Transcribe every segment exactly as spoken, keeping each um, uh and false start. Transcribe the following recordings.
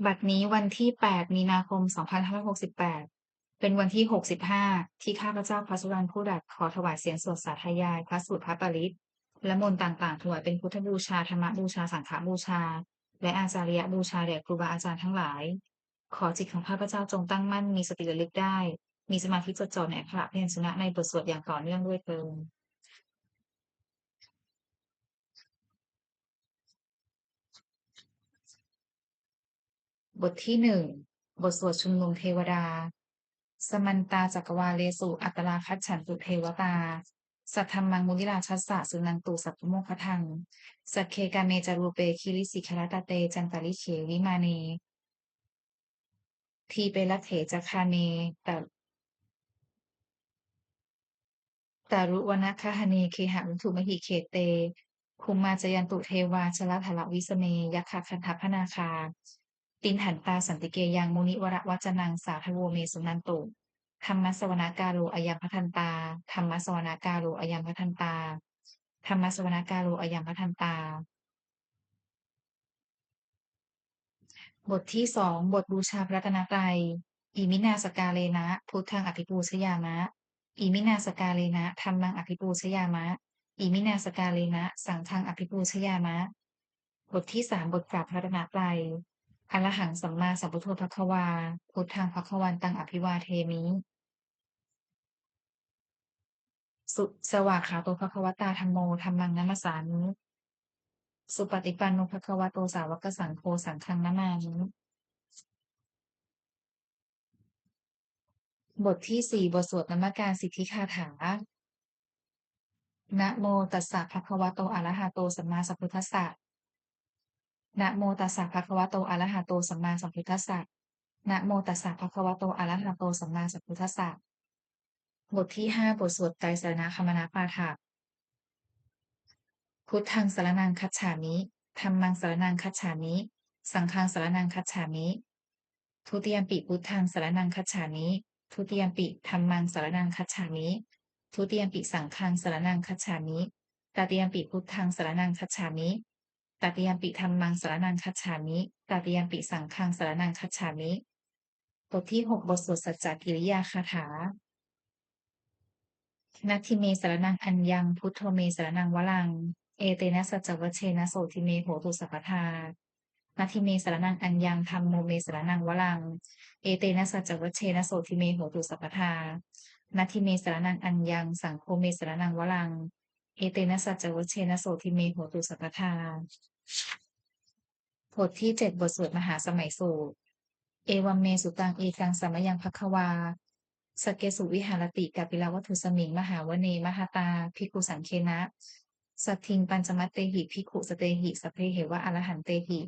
บัดนี้วันที่ แปด มีนาคม สองพันห้าร้อยหกสิบแปด เป็นวันที่ หกสิบห้า ที่ข้าพเจ้า พระสุรัน ผู้ดัด ขอถวายเสียงสวดสาธยายพระสูตรพระปริตรและมนต์ต่างๆ ถวายเป็นพุทธบูชา ธรรมบูชา สังฆบูชา และอาจาริยบูชาแด่ครูบาอาจารย์ทั้งหลาย ขอจิตของข้าพเจ้าจงตั้งมั่น มีสติระลึกได้ มีสมาธิจดจ่อในอักขระพยัญชนะในบทสวดอย่างต่อเนื่องด้วยเทอญ บทที่ หนึ่ง บทสวดชุมนุมเทวดา Samantā cakkavāḷesu atrāgacchantu devatā, saddhammaṃ munirājassa suṇantu saggamokkhadaṃ. Sagge kāme ca rūpe girisikharataṭe cantalikkhe vimāne, dīpe raṭṭhe ca gāme ta- taruvanagahane gehavatthumhi khette, bhummā cāyantu devā jalathalavisame yakkhagandhabbanāgā, tiṭṭhantā santike yaṃ munivaravacanaṃ sādhavo me suṇantu. Dhammassavanakālo ayambhadantā. Dhammassavanakālo ayambhadantā. Dhammassavanakālo ayambhadantā. บทที่ สอง บทบูชาพระรัตนตรัย Iminā sakkārena buddhaṃ abhipūjayāma. Iminā sakkārena dhammaṃ abhipūjayāma. Iminā sakkārena saṅghaṃ abhipūjayāma. บทที่ สาม บทกราบพระรัตนตรัย Arahaṃ sammāsambuddho bhagavā, buddhaṃ bhagavantaṃ abhivādemi. Su- svākkhāto bhagavatā dhammo, dhammaṃ namassāmi. Supaṭipanno bhagavato sāvakasaṅgho, saṅghaṃ namāmi. บทที่ สี่ บทสวดนมการสิทธิคาถา Namo tassa bhagavato arahato sammāsambuddhassa. Namo tassa bhagavato arahato sammāsambuddhassa. Namo tassa bhagavato arahato sammāsambuddhassa. บทที่ ห้า บทสวดไตรสรณคมนปาฐะ Buddhaṃ saraṇaṃ gacchāmi. Dhammaṃ saraṇaṃ gacchāmi. Saṅghaṃ saraṇaṃ gacchāmi. Dutiyampi buddhaṃ saraṇaṃ gacchāmi. Dutiyampi dhammaṃ saraṇaṃ gacchāmi. Dutiyampi saṅghaṃ saraṇaṃ gacchāmi. Tatiyampi buddhaṃ saraṇaṃ gacchāmi. Tatiyampi dhammaṃ saraṇaṃ gacchāmi. Tatiyampi saṅghaṃ saraṇaṃ gacchāmi. บทที่ หก บทสวดสัจจกิริยาคาถา Natthi me saraṇaṃ aññaṃ, buddho me saraṇaṃ varaṃ, etena saccavajjena sotthi me hotu sabbadā. Natthi me saraṇaṃ aññaṃ, dhammo me saraṇaṃ varaṃ, etena saccavajjena sotthi me hotu sabbadā. Natthi me saraṇaṃ aññaṃ, saṅgho me saraṇaṃ varaṃ, etena saccavajjena sotthi me hotu sabbadā. บทที่ เจ็ด บทสวดมหาสมัยสูตร Evaṃ me sutaṃ. Ekaṃ samayaṃ bhagavā sakkesu viharati kapilavatthusmiṃ mahāvane mahatā bhikkhusaṅghena saddhiṃ pañcamattehi bhikkhusatehi sabbeheva arahantehi.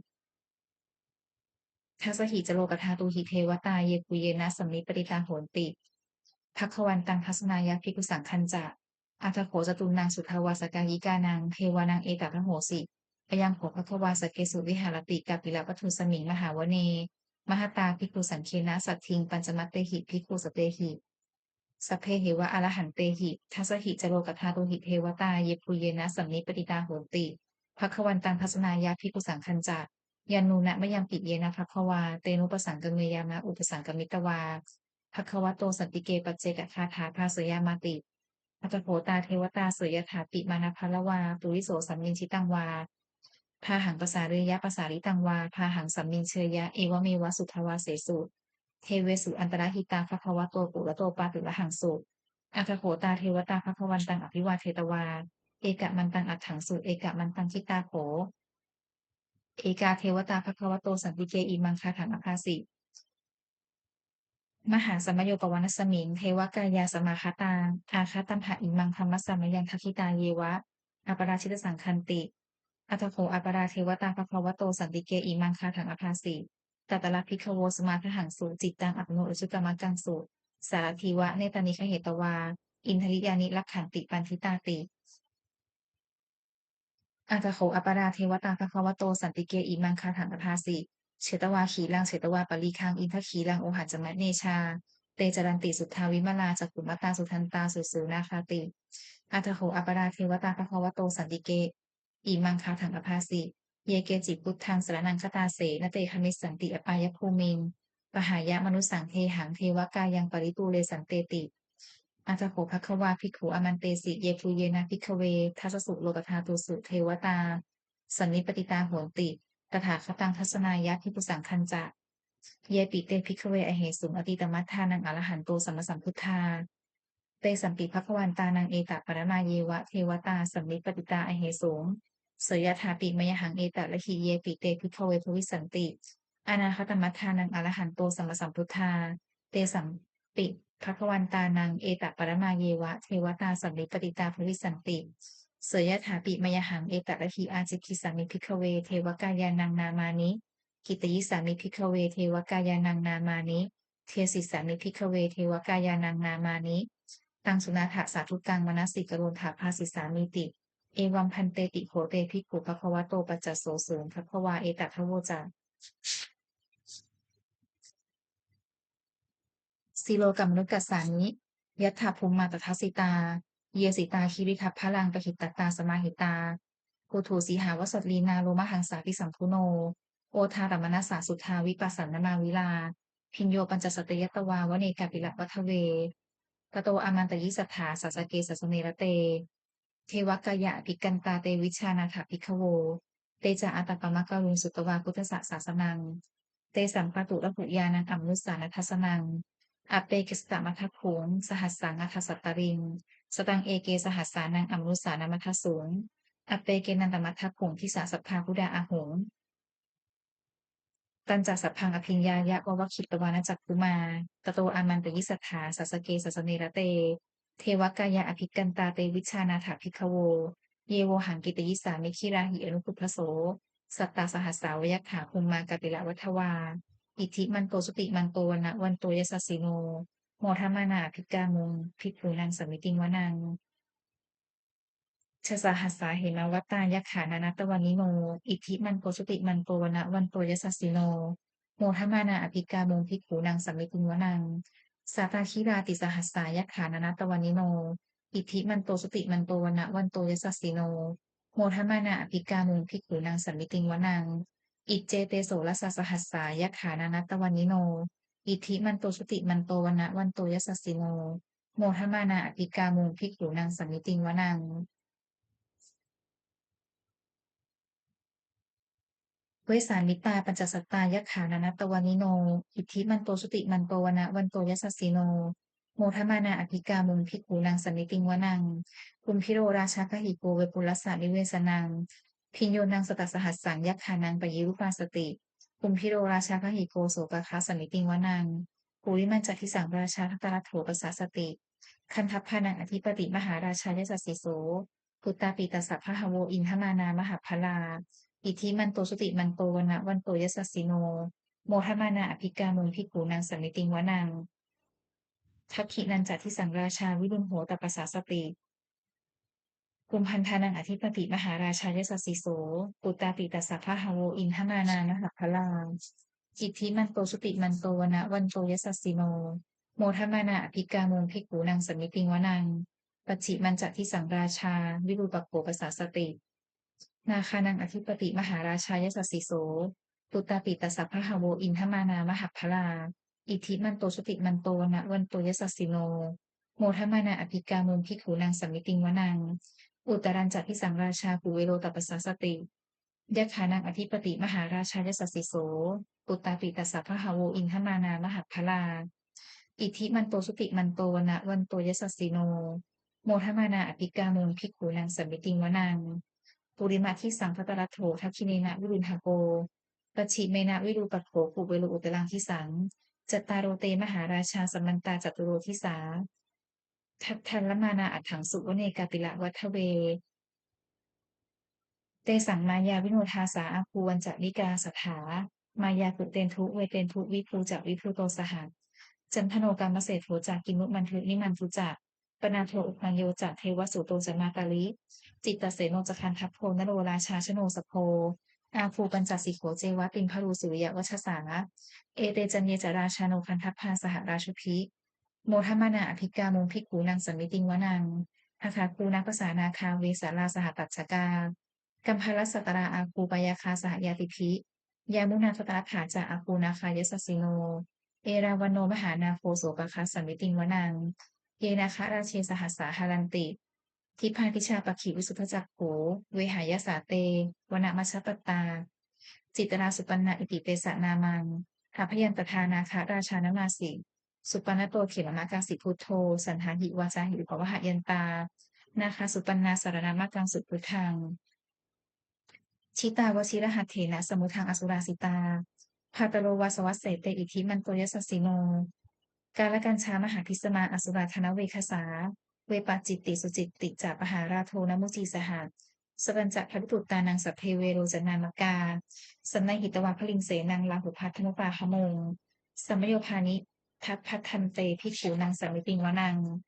Dasahi ca lokadhātūhi devatā yebhuyyena sannipatitā honti bhagavantaṃ dassanāya bhikkhusaṅghañca. Atha kho catunnaṃ suddhāvāsakāyikānaṃ devānaṃ etadahosi: Ayaṃ kho bhagavā sakkesu viharati kapilavatthusmiṃ mahāvane mahatā bhikkhusaṅghena saddhiṃ pañcamattehi bhikkhusatehi sabbeheva arahantehi. Dasahi ca lokadhātūhi devatā yebhuyyena sannipatitā honti bhagavantaṃ dassanāya bhikkhusaṅghañca. Yannūna mayampi yena bhagavā tenupasaṅkameyyāma, upasaṅkamitvā bhagavato santike paccekagāthā bhāseyyāmāti. Atha kho tā devatā seyyathāpi mānavaṃ vā puriso sammiñjitaṃ vā bāhaṃ pasāreyya, pasāritaṃ vā bāhaṃ sammiñjeyya, evameva suddhāvāsesu devesu antarahitā bhagavato purato pāturahaṃsu. Atha kho tā devatā bhagavantaṃ abhivādetvā ekamantaṃ aṭṭhaṃsu. Ekamantaṃ ṭhitā kho ekā devatā bhagavato santike imaṃ gāthaṃ abhāsi: Mahāsamayo pavanasmiṃ devakāyā samāgatā, āgatamha imaṃ dhammasamayaṃ dakkhitāyeva aparājitasaṅghanti. Atha kho aparā devatā bhagavato santike imaṃ gāthaṃ abhāsi: Tatra bhikkhavo samādahaṃsu cittaṃ attano ujukamakaṃsu, sārathīva nettāni gahetvā indriyāni rakkhanti paṇḍitāti. Atha kho aparā devatā bhagavato santike imaṃ gāthaṃ abhāsi: Chetvā khīlaṃ chetvā palighaṃ indakhīlaṃ ohaccamanejā, te caranti suddhā vimalā cakkhumatā sudantā susunāgāti. Atha kho aparā devatā bhagavato santike imaṃ gāthaṃ abhāsi: ye keci buddhaṃ saraṇaṃ gatāse, na te gamissanti apāyabhūmiṃ, pahāya mānusaṃ dehaṃ, devakāyaṃ paripūressantīti. Atha kho bhagavā bhikkhū āmantesi: Yebhuyyena bhikkhave dasasu lokadhātūsu devatā sannipatitā honti tathāgataṃ dassanāya bhikkhusaṅghañca. Yepi te bhikkhave ahesuṃ atītamaddhānaṃ arahanto sammāsambuddhā, tesampi bhagavantānaṃ etaparamāyeva devatā sannipatitā ahesuṃ, seyyathāpi mayhaṃ etarahi. Yepi te bhikkhave bhavissanti anāgatamaddhānaṃ arahanto sammāsambuddhā, tesampi bhagavantānaṃ etaparamāyeva devatā sannipatitā bhavissanti, seyyathāpi mayhaṃ etarahi. Ācikkhissāmi bhikkhave devakāyānaṃ nāmāni, kittayissāmi bhikkhave devakāyānaṃ nāmāni, desissāmi bhikkhave devakāyānaṃ nāmāni, taṃ suṇātha sādhukaṃ manasikarotha bhāsissāmīti. Evaṃ bhanteti kho te bhikkhū bhagavato paccassosuṃ. Bhagavā etadavoca: Silokamanukassāmi, yattha bhummā tadassitā, ye sitā girigabbharaṃ pahitattā samāhitā, puthū sīhāva sallīnā lomahaṃsābhisambhuno, odātamanasā suddhā vippasannamanāvilā, bhiyyo pañcasate ñatvā vane kāpilavatthave. Tato āmantayi satthā sāvake sāsane rate, devakāyā abhikkantā te vijānātha bhikkhavo. Te ca ātappamakaruṃ sutvā buddhassa sāsanaṃ, tesampāturahu ñāṇaṃ amanussāna dassanaṃ. Appeke satamaddakkhuṃ sahassaṃ atha sattariṃ, sataṃ eke sahassānaṃ amanussānamaddasuṃ. Appekenantamaddakkhuṃ disā sabbā phuṭā ahuṃ, tañca sabbaṃ abhiññāya vavakkhitvāna cakkhumā. Tato āmantayi satthā sāvake sāsane rate, devakāyā abhikkantā te vijānātha bhikkhavo. Ye vohaṃ kittayissāmi girāhi anupubbaso, sattasahassā va yakkhā bhummā kāpilavatthavā, iddhimanto jutimanto vaṇṇavanto yasassino, modamānā abhikkāmuṃ bhikkhūnaṃ samitiṃ vanaṃ. Chasahassā hemavatā yakkhā nānattavaṇṇino, iddhimanto jutimanto vaṇṇavanto yasassino, modamānā abhikkāmuṃ bhikkhūnaṃ samitiṃ vanaṃ. Sātāgirā tisahassā yakkhā nānattavaṇṇino, iddhimanto jutimanto vaṇṇavanto yasassino, modamānā abhikkāmuṃ bhikkhūnaṃ samitiṃ vanaṃ. Iccete soḷasasahassā yakkhā nānattavaṇṇino, iddhimanto jutimanto vaṇṇavanto yasassino, modamānā abhikkāmuṃ bhikkhūnaṃ samitiṃ vanaṃ. Vessāmittā pañcasatā yakkhā nānattavaṇṇino, iddhimanto jutimanto vaṇṇavanto yasassino, modamānā abhikkāmuṃ bhikkhūnaṃ samitiṃ vanaṃ. Kumbhīro rājagahiko vepullassa nivesanaṃ, bhiyyo naṃ satasahassaṃ yakkhānaṃ payirupāsati, kumbhīro rājagahiko sopāga samitiṃ vanaṃ. Purimañca disaṃ rājā dhataraṭṭho pasāsati, gandhabbānaṃ ādhipati mahārājā yasassi so, puttāpi tassa bahavo indanāmā mahabbalā, iddhimanto jutimanto vaṇṇavanto yasassino, modamānā abhikkāmuṃ bhikkhūnaṃ samitiṃ vanaṃ. Dakkhiṇañca disaṃ rājā virūḷho tappasāsati, kumbhaṇḍānaṃ ādhipati mahārājā yasassi so, puttāpi tassa bahavo indanāmā mahabbalā, iddhimanto jutimanto vaṇṇavanto yasassino, modamānā abhikkāmuṃ bhikkhūnaṃ samitiṃ vanaṃ. Pacchimañca disaṃ rājā virūpakkho pasāsati, nāgānaṃ ādhipati mahārājā yasassi so, puttāpi tassa bahavo indanāmā mahabbalā, iddhimanto jutimanto vaṇṇavanto yasassino, modamānā abhikkāmuṃ bhikkhūnaṃ samitiṃ vanaṃ. Uttarañca disaṃ rājā kuvero tappasāsati, yakkhānaṃ ādhipati mahārājā yasassi so, puttāpi tassa bahavo indanāmā mahabbalā, iddhimanto jutimanto vaṇṇavanto yasassino, modamānā abhikkāmuṃ bhikkhūnaṃ samitiṃ vanaṃ. Purimadisaṃ dhataraṭṭho, dakkhiṇena virūḷhako, pacchimena virūpakkho, kuvero uttaraṃ disaṃ. Cattāro te mahārājā samantā caturo disā, daddallamānā aṭṭhaṃsu vane kāpilavatthave. Tesaṃ māyāvino dāsā āgū vañcanikā saṭhā, māyā kuṭeṇḍu veṭeṇḍu viṭū ca viṭuṭo saha, candano kāmaseṭṭho ca kinnughaṇḍu nighaṇḍu ca, panādo opamañño ca devasūto ca mātali, cittaseno ca gandhabbo naḷorājā janosabho, āgū pañcasikho ceva timbarū suriyavacchasā. Ete caññe ca rājāno gandhabbā saha rājubhi, modamānā abhikkāmuṃ bhikkhūnaṃ samitiṃ vanaṃ. Athāgū nābhasā nāgā vesālā sahatacchakā, Kambalassatarā āgū pāyāgā saha ñātibhi. Yāmunā dhataraṭṭhā ca āgū nāgā yasassino. Erāvaṇo mahānāgo sopāga samitiṃ vanaṃ. Ye nāgarāje sahasā haranti dibbā dijā pakkhi visuddhacakkhū. Vehāyasā te vanamajjhapattā citrā supaṇṇā iti tesa nāmaṃ. Abhayantadā nāgarājānamāsi supaṇṇato khemamakāsi buddho. Saṇhāhi vācāhi upavhayantā nāgā supaṇṇā saraṇamakaṃsu buddhaṃ. Jitā vajirahatthena samuddaṃ asurā sitā. Bhātaro vāsavassete iddhimanto yasassino. Kālakañjā mahābhismā asurā dānaveghasā. Vepacitti sucitti ca pahārādo namucī saha. Satañca baliputtānaṃ sabbe verocanāmakā. Sannayhitvā baliṃ senaṃ rāhubhaddamupāgamuṃ. Samayodāni bhaddante bhikkhūnaṃ samitiṃ vanaṃ.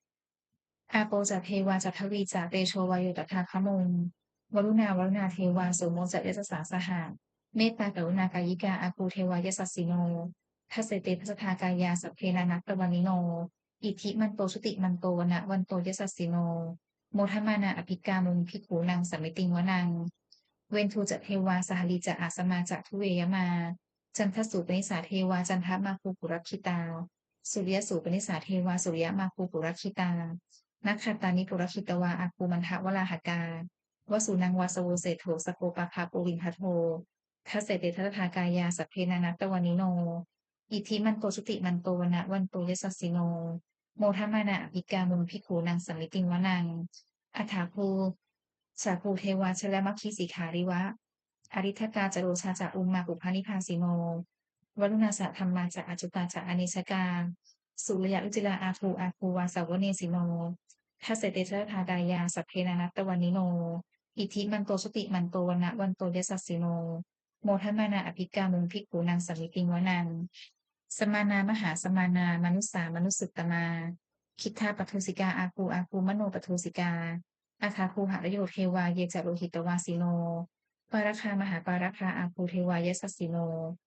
Āpo ca devā ca paṭhavī ca tejo vāyo tadāgamuṃ. Varuṇā vāruṇā devā somo ca yasasā saha. Mettākaruṇākāyikā āgū devā yasassino. Dasete dasadhā kāyā sabbe nānattavaṇṇino. Iddhimanto jutimanto vaṇṇavanto yasassino. Modamānā abhikkāmuṃ bhikkhūnaṃ samitiṃ vanaṃ. Veṇḍū ca devā sahalī ca asamā ca duve yamā. Candassūpanisā devā candamāgū purakkhitā. Suriyassūpanisā devā suriyamāgū purakkhitā. Nakkhattāni purakkhitvā āgū mandavalāhakā. Vasūnaṃ vāsavo seṭṭho sakkopāga purindado. Dasete dasadhā kāyā sabbe nānattavaṇṇino. Iddhimanto jutimanto vaṇṇavanto yasassino. Modamānā abhikkāmuṃ bhikkhūnaṃ samitiṃ vanaṃ. Athāgū sahabhū devā jalamaggisikhāriva. Ariṭṭhakā ca rojā ca ummāpupphanibhāsino. Varuṇā sahadhammā ca accutā ca anejakā. Sūleyyarucirā āgū āgū vāsavanesino. Dasete dasadhā kāyā sabbe nānattavaṇṇino. Iddhimanto jutimanto vaṇṇavanto yasassino. Modamānā abhikkāmuṃ bhikkhūnaṃ samitiṃ vanaṃ. Samānā mahāsamānā mānusā mānusuttamā. Khiḍḍā padosikā āgū āgū manopadosikā. Athāgū harayo devā ye ca lohitavāsino. Pāragā mahāpāragā āgū devā yasassino.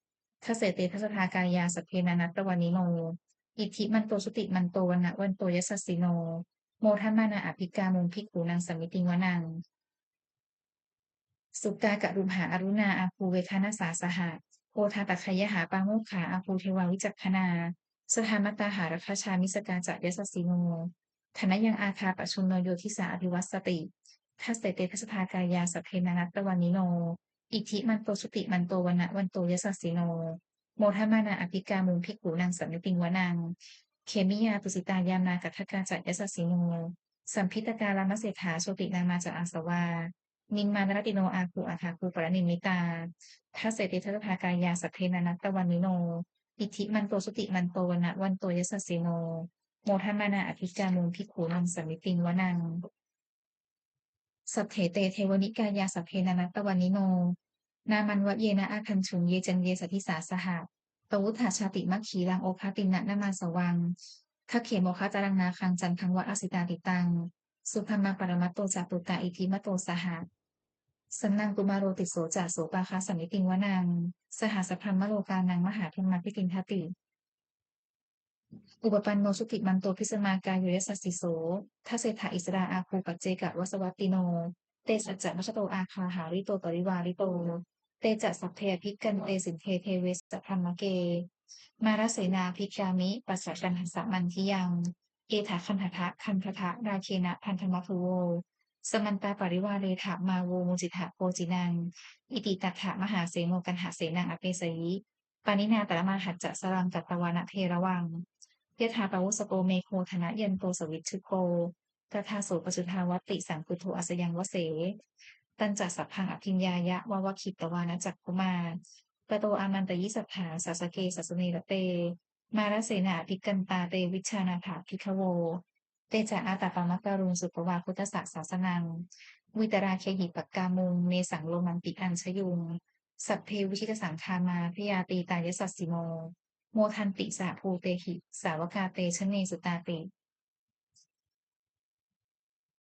Dasete dasadhā kāyā sabbe nānattavaṇṇino. Iddhimanto jutimanto vaṇṇavanto yasassino. Modamānā abhikkāmuṃ bhikkhūnaṃ samitiṃ vanaṃ. Sukkā karumhā aruṇā āgū veghanasā saha. Odātagayhā pāmokkhā āgū devā vicakkhaṇā. Sadāmattā hāragajā missakā ca yasassino. Thanayaṃ āga pajjunno yo disā abhivassati. Dasete dasadhā kāyā sabbe nānattavaṇṇino. Iddhimanto jutimanto vaṇṇavanto yasassino. Modamānā abhikkāmuṃ bhikkhūnaṃ samitiṃ vanaṃ. Khemiyā tusitā yāmā kaṭṭhakā ca yasassino. Lambītakā lāmaseṭṭhā jotināmā ca āsavā. Nimmānaratino āgū athāgū paranimmitā. Dasete dasadhā kāyā sabbe nānattavaṇṇino. Iddhimanto jutimanto vaṇṇavanto yasassino. Modamānā abhikkāmuṃ bhikkhūnaṃ samitiṃ vanaṃ. Saṭṭhete devanikāyā sabbe nānattavaṇṇino. Nāmanvayena āgañchuṃ ye caññe sadisā saha. Pavutthajātimakkhilaṃ oghatiṇṇamanāsavaṃ. Dakkhemoghataraṃ nāgaṃ candaṃva asitātitaṃ. Subrahmā paramatto ca puttā iddhimato saha. Sanaṅkumāro tisso ca sopāga samitiṃ vanaṃ. Sahassabrahmalokānaṃ mahābrahmābhitiṭṭhati. Upapanno jutimanto bhismākāyo yasassi so. Dasettha issarā āgū paccekavasavattino. Te saccavajjatto āga hārito parivārito. Te ca sabbe abhikkante sinde deve sabrahmake. Mārasenā abhikkāmi passa kaṇhassa mandiyaṃ. Etha gaṇhatha gaṇhatha rāgena bandhamatthu vo. Samantā parivāretha mā vo muñcittha koci naṃ. Iti tattha mahāseno kaṇhasenaṃ apesayi. Pāṇinā talamāhacca saraṃ katvāna bheravaṃ. Yathā pāvussako megho thanayanto savijjuko. Tadā so paccudāvatti saṅkuddho asayaṃvase. Tañca sabbaṃ abhiññāya vavakkhitvāna cakkhumā. Tato āmantayi satthā sāvake sāsane rate. Mārasenā abhikkantā te vijānātha bhikkhavo. Te ca ātappamakaruṃ sutvā buddhassa sāsanaṃ. Vītarāgehi pakkāmuṃ nesaṃ lomampi iñjayuṃ. Sabbe vijitasaṅgāmā bhayātītā yasassino. Modanti saha bhūtehi sāvakā te janesutāti.